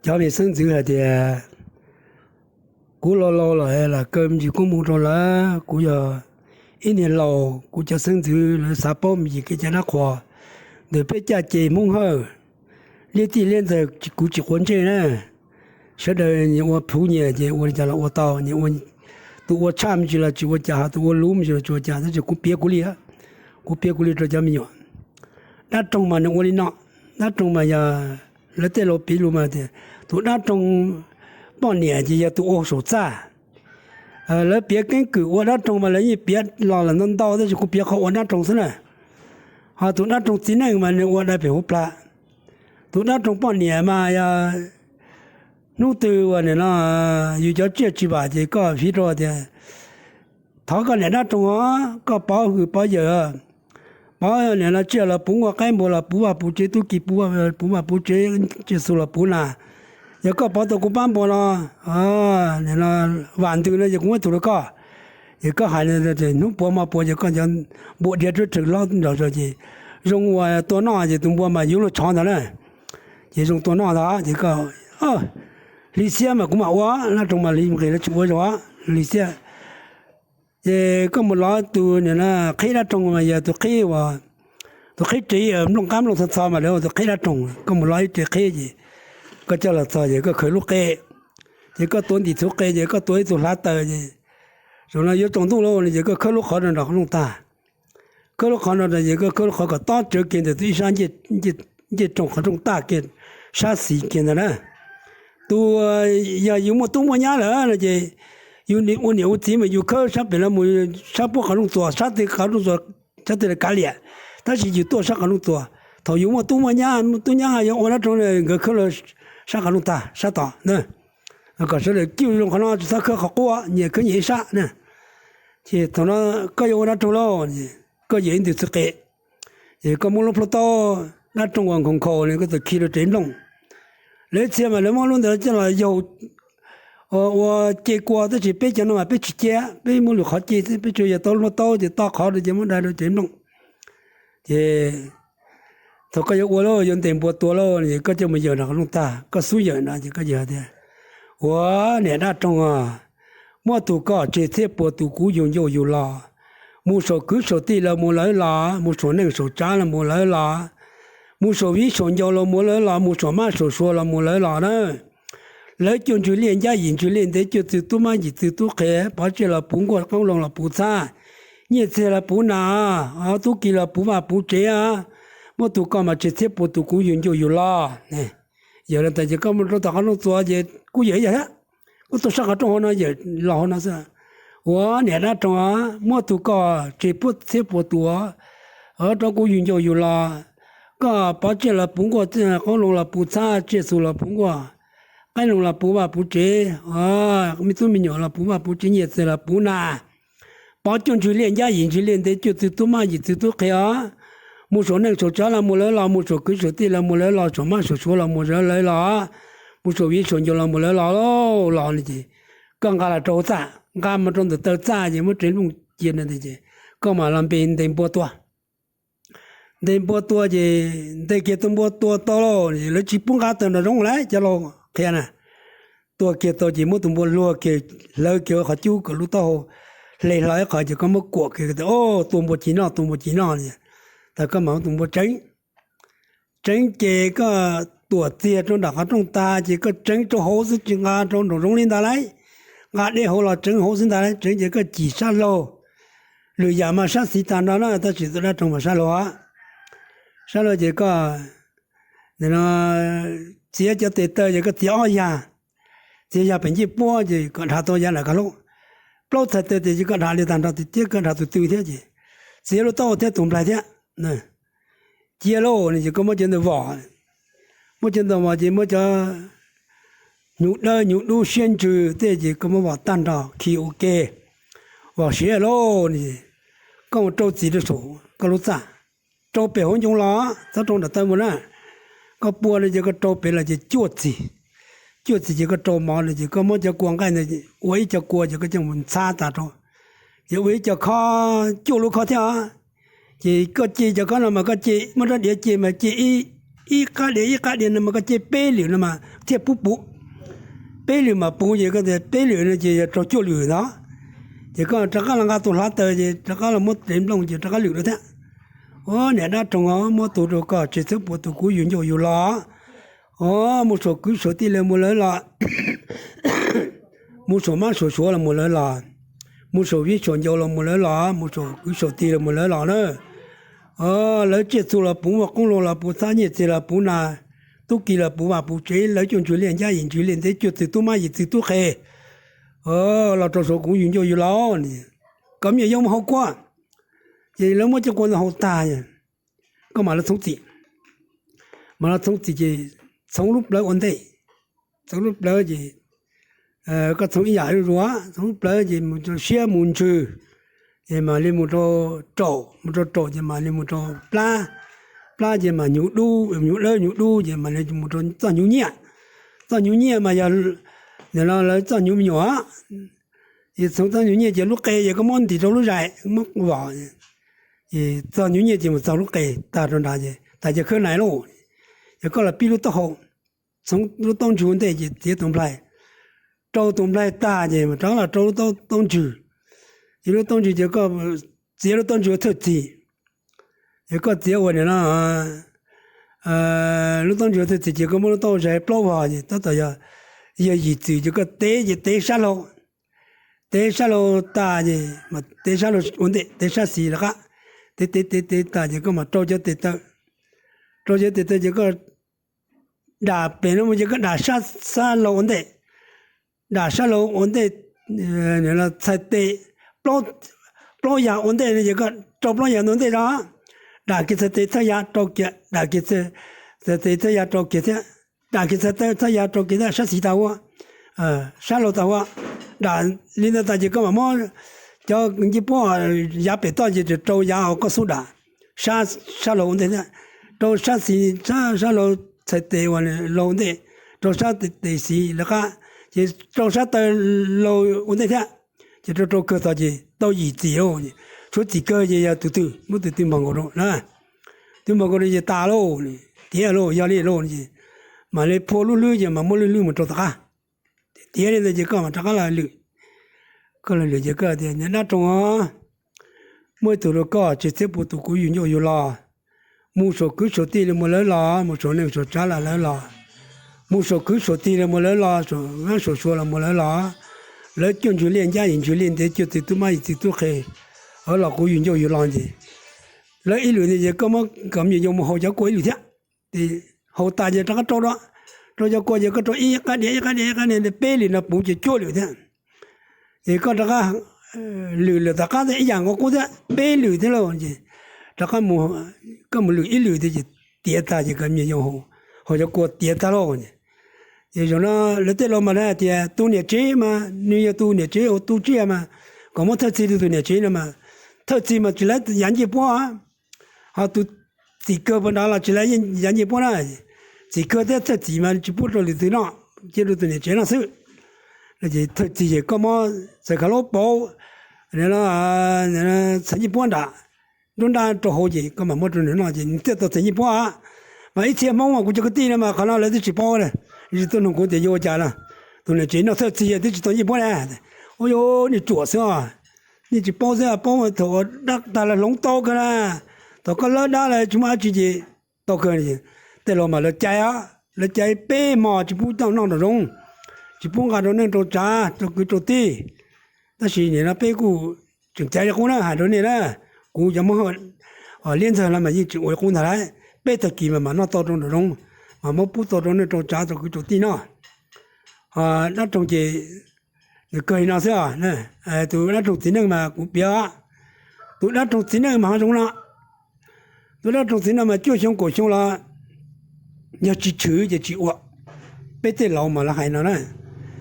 Cov me xeeb ntxwv hais tias, kuv laus laus lawm, lam kaw me ntsis koob hmoov rau lawv, kuv yog ib niag laus, kuv cov xeeb ntxwv lawv xav paub me ntsis kev cai dab qhuas ntawm peb caj ces Hmoob Hawj, liab txij liab ntxawg, kuv tsis quav ntsej na. Sawv daws nyias ua plhuv nyias ces ua li cas los ua tau, tus ua tshaj me ntsis los tsis ua cas, ho tus ua luv me ntsis los tsis ua cas, tab sis kuv piav kuv li, kuv piav kuv li rau cov me nyuam. Dab roog mas nws ua li no, dab roog mas yog lawv tej laus piv lus mas tias tus dab roog poj niam ces yog tus ua saum txaj. Lawv piav keeb kwm ua dab roog mas lawv yeej piav los lawm ntau ntau, tab sis kuv piav qhov ua dab roog xwb na. Ho tus dab roog txiv neej mas nws ua dai pem huv plag. Tus dab roog poj niam mas yog hnub twg uas nim no yus cov tsiaj tsis vam ces koj fiv rau tias, thov koj niam dab roog os, koj pov hwm pov yawm, pov nim no tsiaj los puv nkuaj, qaib npua los puv vaj puv tsev, tub ki puv vaj puv tsev, tsiaj xu los puv nas. Yog koj pov tau kuv pab npua no, vam ntws no ces kuv muab tug rau koj. Ces koj hais hnub puav hmo puav ces koj cov npua dhia rwb rhawv hlob nrog ces zoo uas tua noj ces tus npua mas yuav luag tshov ntag na. Ces zoo tua noj ntag ces koj hli xiab mas kuv mam ua, dab roog mas hli nqis lawv tsis ua zoo, hli xiab. Ces koj mus lov tus nim no qhib dab roog mas yog tus qhib, tus qhib ris nplooj qab nplooj txho txho mas lawv ua tus qhib dab roog. Koj mus lov ib ris qhib ces koj coj los txog ces koj khaws lub qe, ces koj tuav ntim txhuv qe ces koj tuav ib tug hlav taws ces, zaum no yuav tsaus ntuj lawm no ces koj khawb lub qhov no nrog qhov rooj tag. Khawb lub qhov no ces koj khawb lub qhov kom tob tsawv kiag ntawm tus ib sab ncej rooj qhov rooj tag kiag, sab xis kiag ntawd na. Tus, yog yus muaj tub muaj nyab lawm no ces yus ua niam ua txiv mas yus khawb sab pem los mus, sab puab qhov rooj txuas, sab twg qhov rooj txuas sab twg los kav liam, tab sis yus tuaj sab qhov rooj txuas. Thaum yus muaj tub muaj nyab, tub nyab yog ua dab roog nkawd khawb los sab qhov rooj tag sab tod na, kom sawv daws cwj zoo qhov no tsis txhob khawb qhov qub, nyias khawb nyias ib sab na. Ces thaum no koj yuav ua dab roog lauj, koj yawm ib ntws txhuv qe, ces koj muab lub plhaub taub dab roog uas nkhaus nkhaus no koj txawm khi rau tsev nplooj. Lawv ib txhia mas lawv muab lub ntawd coj los yaug ua ce kua, tab sis peb cov no mas peb tsis ce, peb muab lwm qhov ce xwb, peb tsuas yog tau lub plhaub taub ces toj qhov rau ces muab dai rau tsev nplooj. Ces thaum koj yuav ua lauj, yuav ntes npua tua lauj, koj coj mus yawm nram qhov rooj tag, koj xub yawm no ces koj yawm tias, ua niam dab roog os, muab tus koj tseg txhiab puas tus kuv yug ncauj yug lo, mus saum kwv saum tij los mus lawv los, mus saum neej saum tsav los mus lawv los, mus saum viv saum ncaus los mus lawv los, mus saum mab saum suav los mus lawv los na. Lawv cuaj ntswg liaj ncab, yim ntswg liaj ntev, cuaj txwg tub mab, yim txwg tub qhe, pov tsiaj los puv nkuaj, qoob loo los puv txhab, nyiaj txiag los puv nas, tub ki los puv vaj puv tsev, muab tus koj mas tseg txhiab puas tus kuv yug ncauj yug lo. Yog li ntawd ces koj mus rau tom qhov rooj txuas ces kuj yawm ib yam thiab, kuj tuaj sab qhov rooj hauv no yawm los hauv no xwb. Ua niam dab roog, muab tus koj tseg puab txhiab puas tus rau kuv yug ncauj yug lo. Koj pov tsiaj los puv nkuaj, qoob loo los puv txhab, tsiaj txhu los puv nkuaj, qaib loo los puv vaj puv tsev, me tub me nyuam los puv vaj puv tsev, nyiaj txiag los puv nas. Pov cuaj ntswg liaj ncab, yim ntswg liaj ntev, cuaj txwg tub mab, yim txwg tub qhe os. Mus saum neej saum tsav los mus lawv los, mus saum kwv saum tij los mus lawv los, saum mab saum suav los mus lawv los, mus saum viv saum ncaus los mus lawv los, los no ces koj nqa los rau hauv txaj, nqa mus rau ntawm taw txaj ces muab tsev nplooj cia no ces koj mam los npe ntes npua tua. Ntes npua tua ces ntes kiag tus npua tua tau lauj, lawv tsis pub nqa tawm nram zoov lawm, cov laus qhia na. Tua kiag tau ces muab tus npua luag kiag, hlawv kiag qhov cub kom lub taub hau hle hlo ib qho ces koj muab kuam kiag tias, o, tua npua ci noj, tua npua ci noj. Tas koj mam muab tus npua tseev. Tseev ces koj tuam txiag rau nram qhov rooj tag ces koj tseev rau hauv xwb, tsis nqa rau nraum zoov li ntag lauj. Nqa dej hauv los tseev hauv xwb ntag lauj. Tseev ces koj cim sab laug, lwm yam mas sab xis tag nrho na, tab sis tus dab roog mas sab laug. Sab laug ces koj txiav cov tes taw ces koj txiav ob yag, txiav yag pem ncej puab ces kom dhas tau yav nram koj hlub. Plaub txhais taw tes ces koj dhas li tag nrho tiag, koj dhas tus tw thiab ces txiav lub taub hau thiab tus nplaig thiab. Cia lauj no ces koj muab cov ntawd vom, muab cov ntawd vom ces muab cov hnyuv dawb hnyuv dub siab ntsws tej ces koj muab vom tag nrho khi ua ke. Vom siav lauj no ces koj mus rau txim rau saum koj lub txaj, rau pem hauv ncoo los txhob rau nram taw mus na. Koj pua no ces koj rau pem los ces cuaj txig, cuaj txig ces koj rau mov no ces koj muab cov kua nqaij ntawd ua ib co kua ces koj coj mus ntxhab tas rau, ces ua ib co khob, cuaj lub khob thiab os. Ces koj ce cov khob no mas koj ce muab rab diav ce mas ce ib ib qab diav ib qab diav no mas koj ceg peb lwm no mas thiaj pub puv. Peb lwm mas puv ces koj tias peb lwm no ces yog raug cuaj lwm ntag. Ces koj rov qab los nqa tus hlav taws ces rov qab los muab tev nplooj ces rov qab lwm rau thiab. Os niam dab roog os, muab tus rau koj, tsis txhob puas tus kuv yug ncauj yug lo. Os mus saum kwv saum tij lawv mus lawv los, mus saum mab saum suav los mus lawv los, mus saum viv saum ncaus los mus lawv los, mus saum kwv saum tij los mus lawv los na. Lawv tsiaj txhu los puv, muaj qoob loo los puv, txhab nyiaj txiag los puv, nas tub ki los puv, vaj puv tsev, lawv cuaj ntsws liaj ncab, yim ntsws liaj ntev, cuaj txwg tub mab, yim txwg tub qhe los rau saum kuv yug ncauj yug lo. Kom me nyuam yaus mus haus kua. Ces lawv muab cov kua ntawd haus tag, koj mam los txhoov txim. Mam los txhoov txim ces txhoov lub plawv ua ntej. Txhoov lub plawv ces koj txhoov ib yam zuj zus, txhoov lub plawv ces mus rau siab mus ntsws, ces mam li mus rau raum, mus rau raum ces mam li mus rau plab, plab ces mam hnyuv dub, hnyuv dawb hnyuv dub ces mam li mus rau txoj hnyuv nyiaj. Txoj hnyuv nyiaj mas yog nim no lawv txoj hnyuv me nyuam. Ces txhoov txoj hnyuv nyiaj ces lub qe ces koj muab ntim rau lub zais, muab vom, ces txoj hnyuv nyiaj ces mus txog lub qe tag rau nrad ces tag cov khawb nais lauj. Ces koj los pib lub taub hau, txhoov lub taub ntswg ua ntej ces txiav tus nplaig, rau tus nplaig tag ces rov los rau lub taub ntswg. Ces lub taub ntswg ces koj txiav lub taub ntswg ua thawj txis. Ces koj txiav ua nim no lub taub ntswg ua thawj txis ces koj muab lub taub zais plaub vog ces tab tom yog, yog yim txwm ces koj tev ces tev sab laug, tev sab laug tag ces mas tev sab laug ua ntej, tev sab xis lawv qab, tev tev tev tev tag ces koj mam rau cov tes taw, rau cov tes taw ces koj dam pem no mus ces koj dam sab, sab laug ua ntej, dam sab laug ua ntej, txhais tes plaub yas ua ntej no ces koj rau plaub yas ntawd ua ntej tso, dam kiag txhais tes thawj yas rau kiag, dam kiag txhais tes thawj yas rau kiag thiab, dam kiag txhais tes thawj yas rau kiag thiab sab xis tag huab, sab laug tag huab. Dam li ntawd tag ces koj mam muab cov ncej puab yav pem toj ces rau yav uas koj xub dam, sab, sab laug ua ntej thiab, rau sab xis, sab laug txhais tes uas laug ua ntej, rau sab tes xis lawv qab, ces rau sab taw laug ua ntej thiab, ces rau rau kawg tog ces tau yim txim lauj. Tshuav txim kawg ces yog tus twg, muab tus twg npog nkaus rau na, twg npog nkaus rau ces tas lauj, tiav lauj, yog li lauj ces mam li phua lub hlwb ces mam muab lub hlwb mus rau tom qab. Tiav li ntawd ces koj mam rov qab los lwm. Koj los lwm ces koj tias niam dab roog os, muaj ib tug rau koj, tsis txhob puas tus kuv yug ncauj yug lo. Mus saum kwv saum tij los mus lawv los, mus saum neej saum tsav los lawv los, mus saum kwv saum tij los mus lawv los, saum mab saum suav los mus lawv los, lawv cuaj ntsws liaj ncab, yim ntsws liaj ntev, cuaj txwg tub mab, yim txwg tub qhe, los kuv yug ncauj yug lo ces lawv ib lwm ntawd ces koj muab kom me nyuam yaus mus haus cov kua ib lwm thiab. Ces haus tas ces rov qab rau, rau cov kua ces koj rau ib qab diav ib qab diav ib qab diav, peb lwm no puv ces cuaj lwm thiab. Ces koj rov qab lwm lwm tom qab thiab ib yam nkaus qub thiab peb lwm thiab lauj. Ces rov qab mus, koj mus lwm ib lwm thiab ces tiav tag ces kom me nyuam yaus haus cov kua tiav tag lauj. Ces zaum no lawv tej laus mas hais tias tus niam tsev mas nws yog tus niam tsev uas tu tsiaj mas kom muab thawj txi rau tus niam tsev no mas, thawj txi mas tsis laib yav ncej puab, ho tus txim kawg puag nrad los tsis laib yav ncej puab na. Txim kawg thiab thawj txim mas tsis pub rau lwm tus noj, cia rau tus niam tsev noj xwb. Ces thawj txi ces koj muab txhais khav laub pauv, txhais ncej puab nram nruab nrab rau hauv ces koj mam muab rau nws noj ces nws thiaj tau txhais ncej puab. Mas ib txhia Hmoob mas kuv cov kwv tij no mas qhov no lawv twb tsis paub li, tsis tuaj nug kuv tias yuav ua cas na. Tus niam tsev noj thawj txi twb tsis tau ncej puab na. Ua yuav nej ruam xwb os, nej tsis paub xwb, paub thaum dab tag los hloov tau kawg na. Thaum koj lawb dab los tsis muaj dab tsi ces tau kawg. Tej laus mas lawv caiv, lawv caiv peb hmo tsis pub coj noj nraum zoov, tsis pub nqa rau neej rau tsav rau kwv rau tij. Tab sis nim no peb kuj tseem caiv li qub na, hais rau nej na, kuv cov Hmoob liab ntxawg no mas yeej tseem ua li qub ntag lauj. Peb tag kis mas mam noj tau rau nraum zoov, mas muab pub tau rau neej rau tsav rau kwv rau tij noj. Dab roog ces nws kawg li no xwb. Tus dab roog txiv neej mas kuv piav, tus dab roog txiv neej mas ho zoo no. Tus dab roog txiv neej mas cuaj xyoo kaum xyoo los yog tsis tshwm ces tsis ua. Peb tej laus mas lawv hais no na,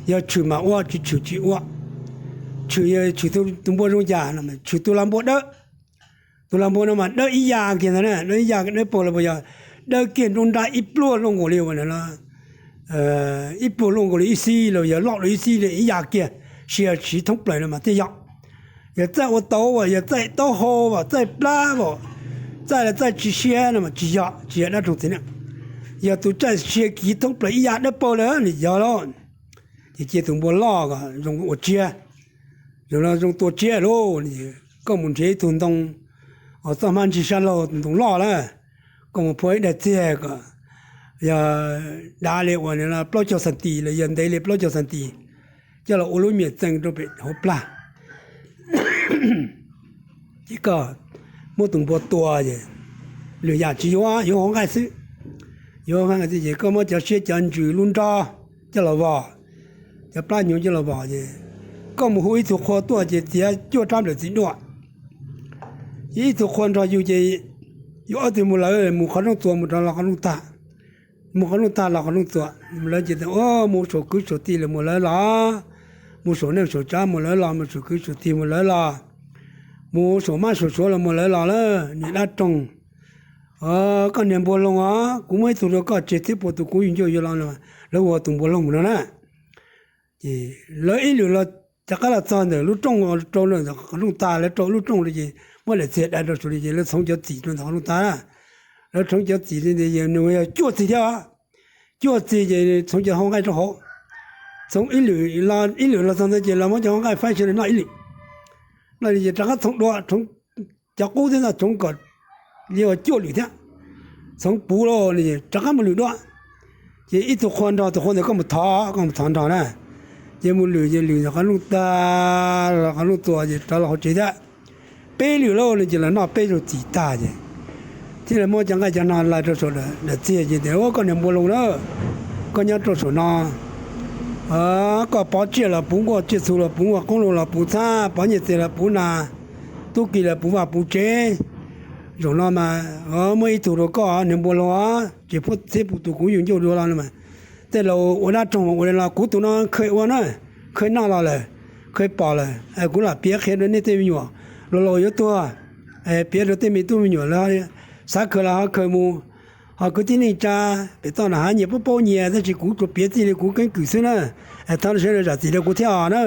yog tshwm mas ua, tsis tshwm tsis ua. Tshwm, tshwm tus npua zoo cas, tshwm tus lag npua dawb. Tus lag npua no mas dawb ib yam kiag ntag na, dawb ib yam, dawb paug los puas yog dawb kiag nruab nrab ib pluag luaj nkaus li ua ib pluag luaj nkaus li ib xib los yog loj dua ib xib li ib yam kiag, sia siv thoob plaws no mas thiaj yog. Yog txaij ua tauv as, yog txaij taub hau as, txaij plab as, txaij los txaij tsis siab no mas tsis yog, tsis yog dab roog txiv neej. Yog tus txaij sia kiv thoob plaws ib yam dawb paug lawm nws yog lauj. Ces cia tus npua loj zoo ua tsiab, zoo tua tsiab lauj. Koj mus nrhiav ib tug ntoo, txoj hmab ntsis sab laug ntoo loj lawm, koj mus phua ib daim txiag kom yog dav li uas plaub caug xas tis los yog ntev li plaub caug xas tis, coj los ua lub miam txees rau pem hauv plag. Ces koj muab tus npua tua ces lwm yam tsis yuav, yuav hauv nqaij xwb. Yuav hauv nqaij xwb ces koj muab cov siab cov ntsws lub nrob coj los vos, cov plab hnyuv coj los vos ces koj mus hu ib tug qhua tuaj ces txiav cuaj rab nplawm txiv duaj. Ces ib tug qhua nrog yus ces yus ob tug mus lawv mus qhov rooj txuas mus rov los qhov rooj tag, mus qhov rooj tag los qhov rooj txuas. Lawv ces tias, Mus saum kwv saum tij lawm mus lawv los, mus saum neej saum tsav mus lawv los, mus saum kwv saum tij mus lawv los, mus saum mab saum suav los mus lawv los lawm niam dab roog. Koj niag npua loo os, kuv muab ib tug rau koj tseg thiab puas tus kuv yug ncauj yuav los. Lawv hu ua tus npua loo no na. Ces lawv ib lwm los rov qab los txog ntawm lub rooj rau qhov rooj tag, lawv rau lub rooj rau ces muab daim txiag dai rau saum li ces lawv txhoov cov txim rau ntawm qhov rooj tag. Lawv txhoov cov txim nws yog cuaj txig thiab, cuaj txig ces txhoov cov hau nqaij rau hauv. Txhoov ib lwm, ib lwm los txog ntawd ces los muab cov hau nqaij faib sawv daws noj ib lwm. Noj ces rov qab txhoov dua, cov qub thiab no txhoov kom li ua cuaj lwm thiab. Txhoov puv lawm rov qab mus lwm dua. Ces ib tug qhua nrog tus qhua ntawd koj mus thov, koj mus thov nrog na. Ces mus lwm ces lwm ntawm qhov rooj tag los qhov rooj txuas ces rov los hauv tsev thiab. Peb lwm lawm no ces los noj peb zaug txim tag ces thiaj li muab cov nqaij cov no lais rau saum daim txiag ces tias, Koj niag npua loo na, koj nyob rau saum no, koj pov tsiaj los puv nkuaj, tsiaj txhu los puv nkuaj, qoob loo los puv txhab, pov nyiaj txiag los puv nas, tub ki los puv vaj puv tsev. Zaum no mas muab ib tug rau koj niag npua loo, ces puab txhiab puv tus kuv yug ncauj dua los mas tej laus ua dab roog ua li los kuv tus no khaws ua na, khaws noj los lawm, khaws pom lawm, kuv lam piav qhia rau nej tej me nyuam laus laus yuav tuag, piav rau tej me tub me nyuam lawv xav khaws los ho khaws mus, ho kwv tij neej tsa pem toj nam hav nyias paub paub nyias, tab sis kuv tsuas piav txij li kuv keeb kwm xwb na. Thov sawv daws zam txim rau kuv thiab os na.